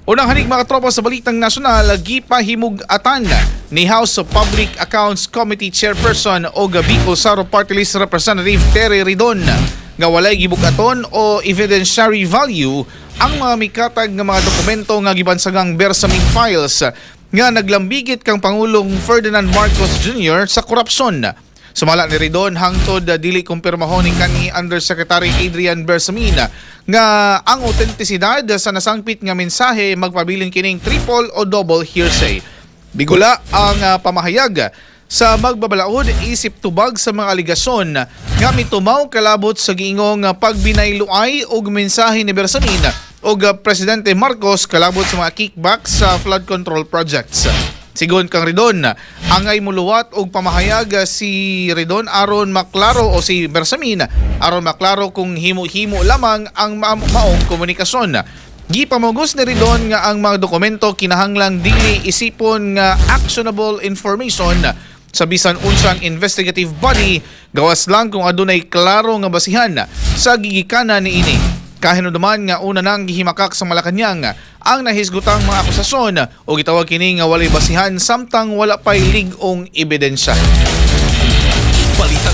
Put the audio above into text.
Unang hanig, mga tropa, sa Balitang Nasyonal, gipahimug-atan ni House of Public Accounts Committee Chairperson o Bicol Saro Party List Representative Terry Ridon nga walay gibugaton o evidentiary value ang mga mikatag nga mga dokumento nga gibansagang Bersamin Files nga naglambigit kang Pangulong Ferdinand Marcos Jr. sa korupsyon. Sumala ni Ridon, hangtod dili kumpirmahon ni kanhi Undersecretary Adrian Bersamin nga ang autentisidad sa nasangpit nga mensahe, magpabilin kining triple o double hearsay. Bigula ang pamahayag sa magbabalaod isip tubag sa mga aligasyon nga mitumaw kalabot sa giingong pagbinayluay og mensahe ni Bersamin og Presidente Marcos kalabot sa mga kickbacks sa flood control projects. Sigon kang Ridon, angay muluwat og pamahayag si Ridon aron maklaro o si Bersamin aron maklaro kung himo-himo lamang ang maong komunikasyon. Gipamugos ni Ridon nga ang mga dokumento kinahanglang dili isipon nga actionable information sa bisan unsang investigative body, gawas lang kung adunay klaro nga basihan sa gigikanan niini. Kahinumduman nga una nang gihimakak sa Malacañang ang nahisgutang mga akusasyon o gitawag kini nga walay basihan samtang wala pay lig-ong ebidensya.